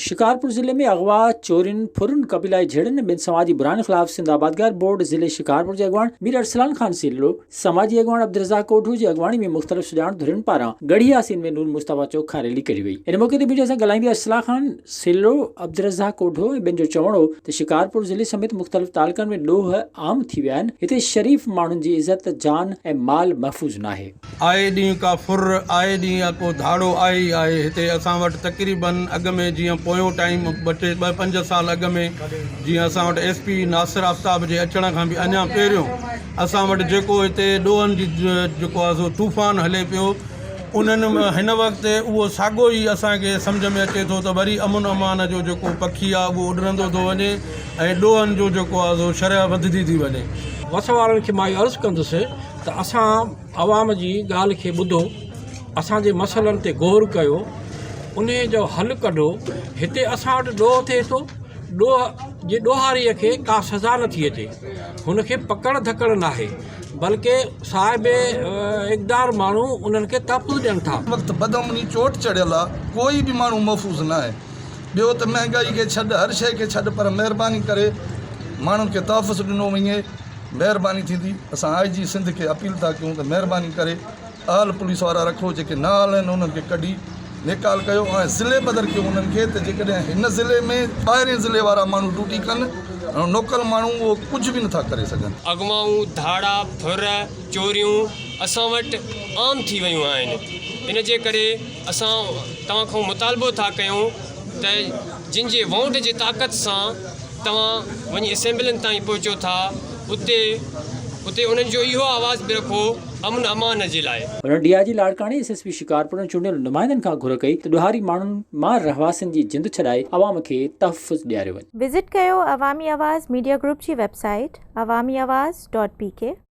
شڪارپور ضلعي ۾ اغوا، چورين، ڦرن، قبيلائي جهيڙن ۽ ٻين سماجي براين خلاف سنڌ آبادگار بورڊ ضلعي شڪارپور جي اڳواڻ مير ارسلان خان سيلرو، سماجي اڳواڻ عبدالرزاق اوڍو جي اڳواڻي ۾ مختلف سڄاڻ ڌرين پاران ڳڙهي ياسين ۾ نور مصطفيٰ چوڪ کان ريلي ڪڍي وئي. ان موقعي تي ميڊيا سان ڳالهائيندي ارسلان خان سيلرو، عبدالرزاق اوڍو ۽ ٻين جو چوڻ هو ته شڪارپور ضلعي سميت مختلف تعلقن ۾ ڏوهه عام ٿي ويا آهن، هتي شريف ماڻهن جي عزت، جان ۽ مال محفوظ ناهي. آئي ڏينهن ڪا ڦر، آئي ڏينهن ڪو ڌاڙو آهي ئي آهي. هتي اسان وٽ تقريبن اڳ ۾ جيئن پويون ٽائيم ٻه ٽي ٻه پنج سال اڳ ۾ جيئن اسان وٽ ايس پي ناصر آفتاب جي اچڻ کان به اڃان پهريون اسان وٽ جيڪو هتي ڏوهن جي جيڪو آهي سو طوفان هلي پيو انهن هن وقت اهو ساڳو ئي اسان کي سمجهه ۾ اچي ٿو ته وري امن امان جو جيڪو پکي آهي اهو اڏرندو ٿو وڃي ۽ ڏوهن جو جيڪو آهي سو شرح وڌندي ٿي وڃي. وس وارن کي مان اهو عرض ڪندس ته اسان عوام جي ڳالهه کي ٻڌو، اسان جي مسئلن تي غور ڪيو، انهي جو حل ڪڍو، هتي اسان وٽ ڏوهه ٿئي ٿو، ڏوهه جي ڏوهاري کي ڪا سزا نٿي اچي، هن کي پڪڙ ڌڪڙ ناهي، بلڪه صاحب اقدار ماڻهو انهن کي تحفظ ڏين ٿا. هن وقت بدامني چوٽ چڙهيل آ، ڪوئي به ماڻهو محفوظ ناهي، ٻيو ته مهنگائي کي ڇڏ هر شيء کي ڇڏ پر مهرباني ڪري ماڻهن کي تحفظ ڏنو وڃي مهرباني ٿيندي، اسان آء جي سنڌ کي اپيل ٿا ڪيون ته مهرباني ڪري اهل پوليس وارا رکو جيڪي نااهل آهن انهن کي ڪڍي نيڪال ڪيو ۽ ضلعي بدر ڪيو انهن کي ته جيڪڏهن هن ضلعي ۾ ٻاهرين ضلعي وارا ماڻهو ڊيوٽي ڪن ۽ لوڪل ماڻهو اهو ڪجهه به نٿا ڪري سگهن. اغوائون، ڌاڙا، ڦر، چوريون اسان وٽ عام ٿي ويون آهن ان جي ڪري اسان توهان کان مطالبو ٿا ڪيون ته جن جي وونٽ جي طاقت سان توهان وڃي اسيمبلين تائين پهچو ٿا اتي اتي انهن جو اهو آواز به رکو امن امان جي لاء. هنن ڊي I جي لاڙڪاڻي، ايس ايس پي شڪارپور ۽ چونڊيل نمائندن کان گهر ڪئي ته ڏوهاري ماڻهن مان رهواسين جي جند ڇڏائي عوام کي تحفظ ڏياريو وڃي. وزٽ ڪيو عوامي آواز ميڊيا گروپ جي web site Awami Awaz dot P K.